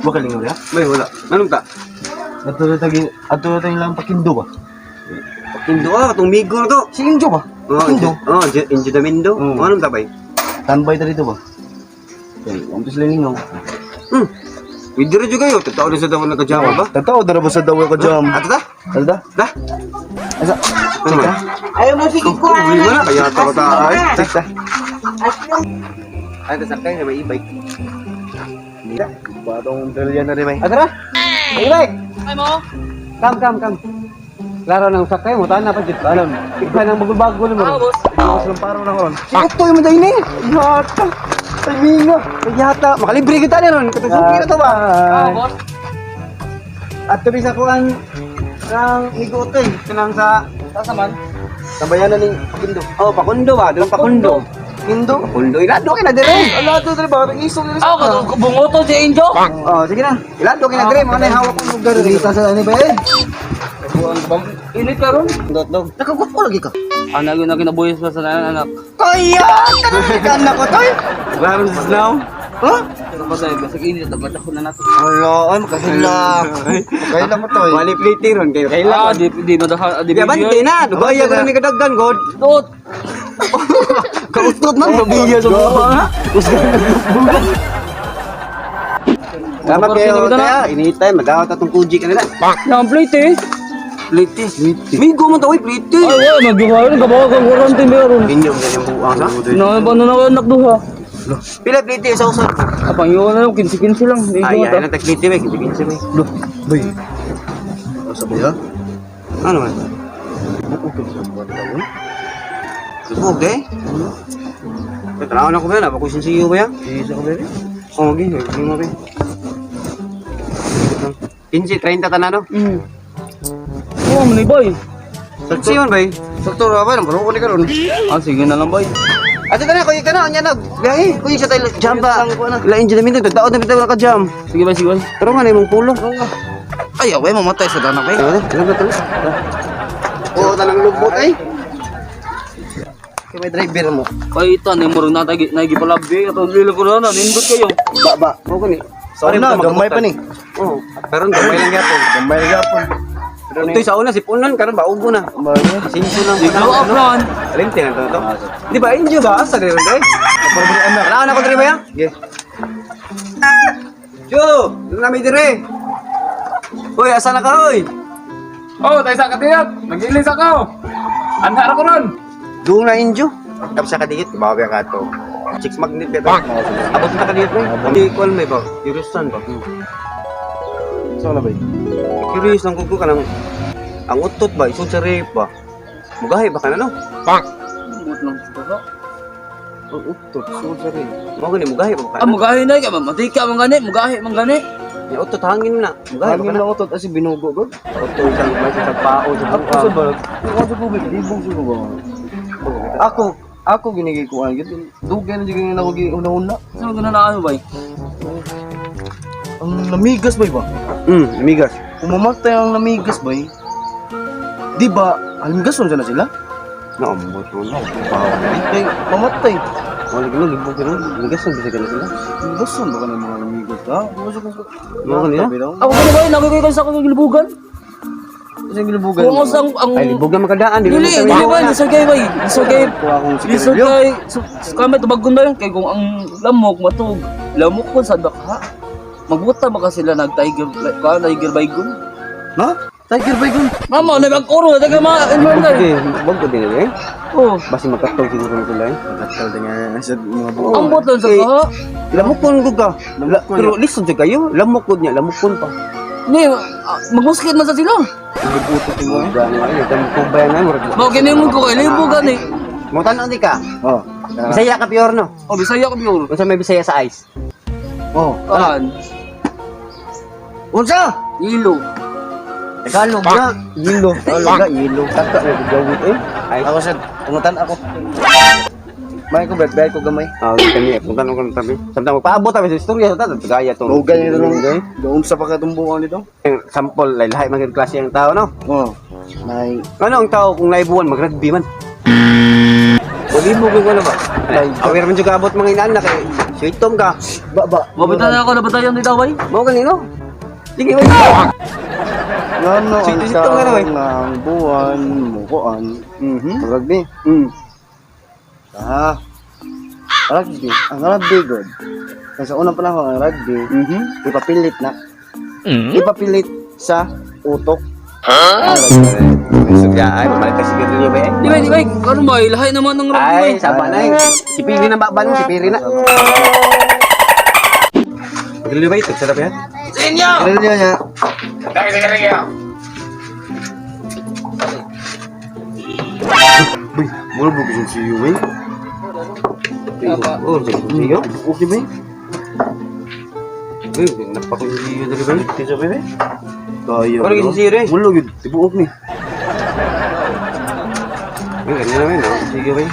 Wa kalingaw ya? May wala. Anong ta? Ato na tagi, ato na tagi lang pakindo ba? Pakindo ah, katong migo na to. Si Injo ba? Oh, Pakindo. oh, Injo Damindo. Mm. Oh, anong ta bay? Tambay ta dito ba? Okay, ang sila lingaw. Pwede rin juga yun. Totoo rin sa dawan nagka-jam ba? Totoo dara ba sa daw ko jam? Ato ta? Ano ta? Da? Asa? Ano man? Ayaw mo sige ko. Problema na. Kaya ito ta ay. Check ta. Ay, tasakay na may e-bike. Batong trillion na rin may. Ah, tara! E-bike! Ay mo? Come, come, come. Klaro nang sakay mo, tahan na pa dito. Alam, ikaw nang bago-bago naman. Ah, boss. Ako silang paro na karon. Si Utoy mo dahil eh. Yata. Ay, yata. Makalibre kita na ron. Katasuki na to ba? Ah, boss. At tuloy sa kuan ng Migo Utoy. Kanang sa Tasa man. Tambayanan ning pakindo. Oh, Pakundo ba? Doon Pakundo. Kindo. Pakundo. Ilado ka na dire. Ala to dre ba? Isog diri Ah, bungoto si Injo. Oh, sige na. Ilado ka na dire. Mga na hawak kong lugar. Dito sa ani ba eh? Init karon. Dot dog. Nakagupo lagi ka. Anak yun na kinabuhis pa sa anak. Kaya! Tanong ka ko, toy! Klaro sa snow? Ha? Pero pa tayo, basag init, dapat ako na nato. Ala, ay makahilak. Makahilak mo to eh. Wali plate ron kayo. Ah, Kailangan. di di madaha, di Di abante na. Dugaya ko na ni kadagdan, God. Dot. Kautot man, babiya sa buwa, ha? Tama kayo, kaya initay, magawat atong kuji kanila. Yang plate eh. Plate. Migo man to, oy, plate. Ay, ay, magduha yun, kabawa kang quarantine meron. Inyo ganyan buang sa. Na, paano na kayo anak duha? Pila plate sa usod. Ah, pangyo na lang, 15-15 lang. Hindi Ay, ko ay, ta. nang plate bay, kinsi bay. Bay. Asa ba ya? Ano man? Lubog eh. Tanaw na ko ba na, bako sinsiyo ba yan? Isa ko bebe. Oh, okay, hindi mo ba? 15, 30 tanan no? Oh, manay boy. Sakto man bay. Sakto ra ba nang ko ni karon. Ah, sige na lang boy. Ate ka na, kuya ka na, unya na. Biyahe, kuya sa tayo jam ba? Lain dyan namin ito, taon na bitaw ka jam. Sige boy, sige boy. Pero nga na imong pulo. Ay, away mamatay sa dana bay. Ano, ano ba tulo? Oo, tanang lubot eh. Kay may driver mo. Kay ito, ano yung murag natay, naigipalabi. Katong lilo ko na, nindot kayo. Ba, ba, mo ko ni. Sa una, gamay pa ni. Oo, pero gamay lang gyapon. Gamay ra gyapon. Ito'y sa una, si Punan, karon baugo na. Sinso lang. Di glow up ron. Alinte na to to. Di ba, injo ba? Asa rin rin? Anak. Wala na ko diri ba ya? Ge. Jo, doon namin dire. Hoy, asa na ka, hoy? Oh, tayo sa katiyat. Nag-ilis ako. Anhara ko ron. Doon na injo. Tapos sa kadikit, bawi ka to. Chicks magnet ba? Abot na kadikit, pre. Hindi ko alam eh ba? Curious san ba? Sa una bay. Curious lang ko ko kanang ang utot ba, isod sa rape ba? Mugahi ba ka na no? Bumot lang sa Ang utot, isod sa rape. Mo gani mugahi ba ka Ah, na? mugahi na ka, matay ka man gani, mugahi man gani. Ya utot hangin na. Mugahi ba Hangin ka na? lang utot asi binugo gud. Utot isang may sa pao sa Ako buka. sa ba? Ako sa bubig, libog sa ba? Ako, ako ginigay ko ang gid. Dugay na jud ako gi una-una. Saan ko na naano bay? Ang namigas bay ba? Amigas. Kung mamatay ang namigas bay, di ba almigason na sila? Naambot mo na. Pao. Kay mamatay. Wala gino libog gino. Amigas ang bisag na sila. Almigason ba ka ng mga namigas ha? Mga kanila? Ako gani bay, nakikita sa akong gilibugan. Sa gilubugan. Kung ang ang Ay libog na makadaan Dili, dili bay, lisod kay bay. Lisod kay Kuha akong lisod sigarilyo. kay kami tubagon ba yun? Kay kung ang lamok matug, lamok ko sa dakha. Magbuta ba ka sila nag tiger ka tiger baygon? Ha? Tiger bay gun. Mama, na bag oro, daga mga Libog environment. din. Libog ko din eh. Oh, Basi makatog siguro nito lang. Nagkal din nga sa mga buo. ang bot lang sa Eh, kaha. Lamok kon gud ka. Lamok kon Pero lisod jud kayo. Lamok gud niya, lamok kon pa. Ni, magmuskit man sa sila. Libuto ko mo. Gani ay dam ko ba yan murag. Mao kini mo ko kay libo gani. Mo tan-aw di ka. Oh. Bisaya ka pure no. Oh, Bisaya ko biyor. Unsa may Bisaya sa ice? Oh. Kan, Unsa? ilo. Tagalog na. Yelo. Tagalog na yelo. Taka na gawit eh. Ice. Ako sad, tungutan ako. May ko bet ko gamay. Ah, kami punta nung kami tabi. Samtang magpaabot tabi sa istorya sa tabi gaya to. Lugan nito nung doon sa pagkatumbukan nito. Sample lay lahi man klase ang tao no. Oh. May Ano ang tao kung naibuwan mag-rugby man? Wali mo kung ano ba? Aware man jud abot mga inaan na kay Sweetom ka. Ba ba. Mabitayan ako, nabatayan dito bay. Mao kanino? Sige bay. Ngano ang Sweet- sweet tong ano, eh. taong ang buwan mukuan. Rugby. Ah. Rugby. Ang rugby good. Kasi sa unang panahon ang rugby, ipapilit na. Ipapilit sa utok. Huh? Ay, pamalit ka sigarilyo bay. Di bay, di bay. Karon bay, lahi naman ng rugby bay. Ay, saba na eh. Si Piri na ba mo? Si Piri na. Sigarilyo bay, tagsarap yan. Sa inyo! Sigarilyo niya. Uy, mura ba kasi siyo eh? Oh, sigarilyo. Okay ba eh? Uy, napakasigarilyo dali bay. Tisa ba eh? Kaya. Wala kasi siyo eh. Wala yun. Tibuok ni. Uy, ganyan naman, no? Sige bay.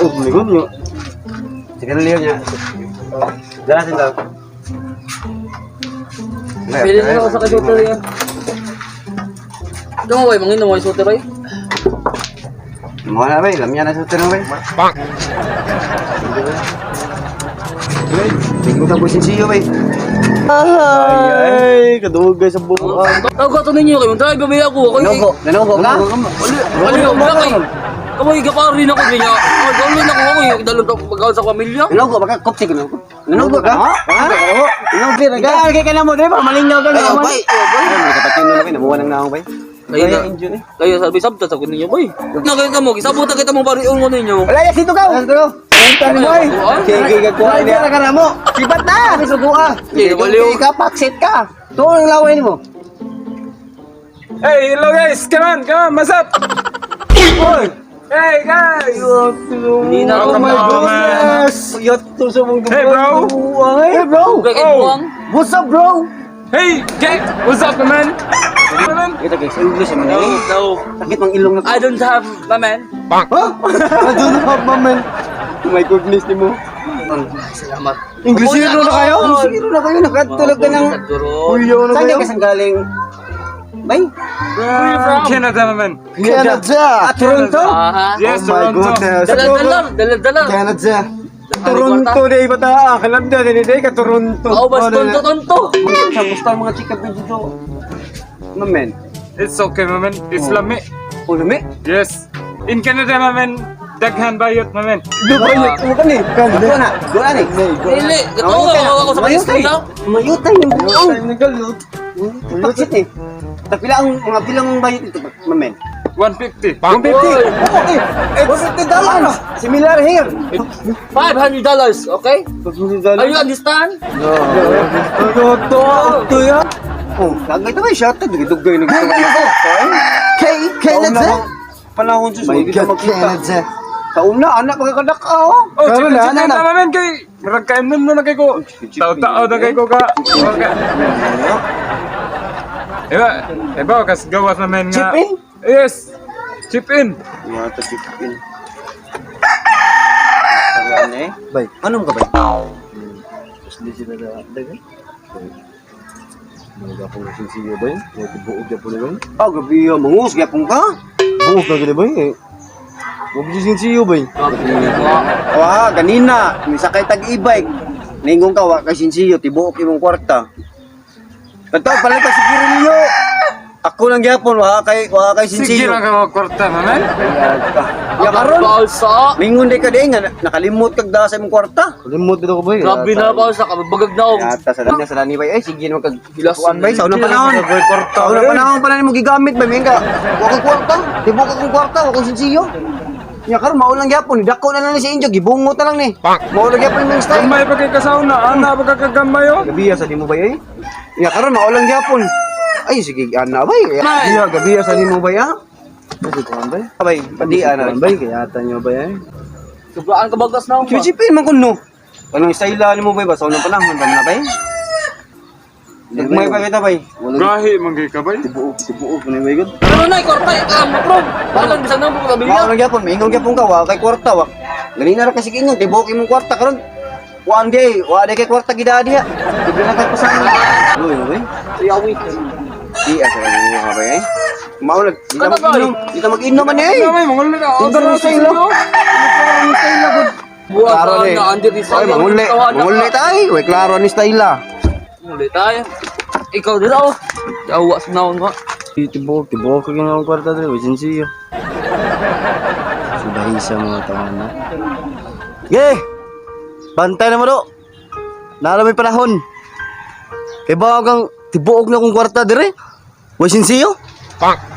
Oh, my God niya. Sigarilyo niya. Dalasin daw. Pili na ako sa kay yan. Ito mo bay, mangin mo kay shooter bay. Mga na bay, lamya na sa hotel bay. Bang! Bay, tingnan ka busin siyo bay. Ay, kadugay sa bubuan. Tawag ka to ninyo kay mo drive ba ako? Ako Nanugo, nanugo ka? Ano yung kay? Kamoy gapari na ko niya. Ako dalon ako ako yung dalon ko pagkaon sa pamilya. Nanugo baka kopsi ko nanugo. Nanugo ka? Ha? Nanugo ka? Ikaw ka na mo, di ba? Malingaw ka na. Bay, bay. Kapatid mo na nabuwan ng naong bay. Kayo na. Kayo sabi sabta sa ninyo boy. Nakita mo, gisabutan kita mo barion ko ninyo. Wala ya dito ka. Ano? Ano boy? Sige, gakuha niya. ka na mo. Sipat na. Subuha. Sige, baliw. Ka paksit ka. Tuon ang laway nimo. Hey, hello guys! Come on, come on, what's up? Oy! Hey guys! Hindi na ako Oh my goodness! Yato sa mong Hey bro! Hey bro! Kay Oh. buwang. What's up bro? Hey, gang! What's up, man? Man? Kita guys, English man No, eh. no. Sakit mang ilong na. I don't have my man. Huh? I don't have my man. Oh my goodness ni mo. Salamat. Inglesero na kayo? Siguro na kayo nakatulog ka ng Kuya na Saan kayo? ka kasang galing? Bay? We're from Canada, man. Canada! Ah, Toronto? Aha. Yes, Oh my Toronto. goodness. Dala-dala, dala-dala. Canada. Toronto day ba ta? Canada din day ka Toronto. Oh, bas tonto tonto. Sa gusto ang mga chika dito. Mamen. It's okay, my man. It's lami. Oh, lami. Yes. In Canada, my man. Daghan bayot, my man. Dubai mo kani. Go na. Go na ni. Dili, gatuwa ako sa Mayutay. Palestina. Mayutay yung buong. Nagalot. Paksit eh. Tapila ang mga bilang bayot ito, mamen. 150. 150. Oh, eh. $150. Similar here. $500, okay? Are you understand? Toronto. Tuya. Oh, lagay ito ba shot dugay nag Kay Canada. Panahon sus, My hindi ka God, magkita. Canada. Sa una, anak magkakadak ah, oh. Oh, Karon chika na, chika na, na. na, my man. Kay, murag kain nun na kay ko. Tao-tao na kay ko ka. Okay. Iba, iba, kas gawas na man nga. Chip in? Yes. Chip in. Yata chip in. Tagaan eh. Bay. Anong ka ba? Di sila na dagan. Mga po na sinsiyo ba yun? Mga tibuog na po na yun. Oh, gabi yun. Mangus, gyapon ka. Buog na gani ba yun eh? Huwag siya sinsiyo ba yun? Wah, ganina. Misakay tag e-bike. Ningon ka, wa kay sinsiyo, tibuok imong kwarta. Kanto, pala ka si Kirilio. Ako lang gyapon, wa kay Sige sinsiyo. lang ka magkwarta, my man. Ya karon, Balsa. mingon di ka di nga nakalimot kag da sa imong kwarta. Kalimot dito ko ba yun? Grabe na balsa, kabagag na ako. Yata sa danya sa dani bay. Ay sige naman kag Gilas. kuan bay sa unang panahon. Sa unang panahon pala nimo gigamit bay mingon ka. Wa kay kwarta, tibuok akong kwarta, wa kong sinsiyo. Ya karon mao lang gyapon, dako na lang ni si Injo, gibungot na lang ni. Mao lang gyapon imong style. Gamay pa kay kasauna, ana pa kay kagamay oh. Gabiya sa nimo bay ay. Ya karon mao lang gyapon. Ay sige ana bay. Gabiya gabiya sa nimo bay ah. Kasi kuhan ba yun? Abay, padi ana. Kuhan ba yun? Kaya ata nyo ba yun? Sobraan kabagas na ako. Chipin man kuno. Anong style nimo bay ba sa unang panahon ba man na bay? Nagmay pa kita bay. Gahi man kay ka bay. Tibuog, tibuog. Ano yung God? Pero na, kwarta, bro. Balang bisan na mo Mao pamilya. lang gyapon, maingon gyapon ka wa kay kwarta wa. Ganina ra kasi ingon, tibuok imong kwarta karon. Kuan di, wa di kay kwarta gida diha. Libre na kay pasahan. Ano yun ba yun? Yawi. Di asa ra nimo ha bay. eh. Mao lang, di ta Ano ba, mag-inom. Di ta mag-inom man eh. Gamay, mangulod na. Order na sa ilo. Buwan Klaro sa ni. na andir ni Oy, manguli. Manguli tayo. Uy, klaro ni Stayla. Manguli tayo. Ikaw dito oh. Yawa sa naon nga. Tibuok, tibuok ko ginawang kwarta dre, way sinsiyo. Sudahi sa mga tawana. Ge! Bantay na mo do. Nala may panahon. Kay ba kang tibuok na kong kwarta dire? Way sinsiyo? Pak.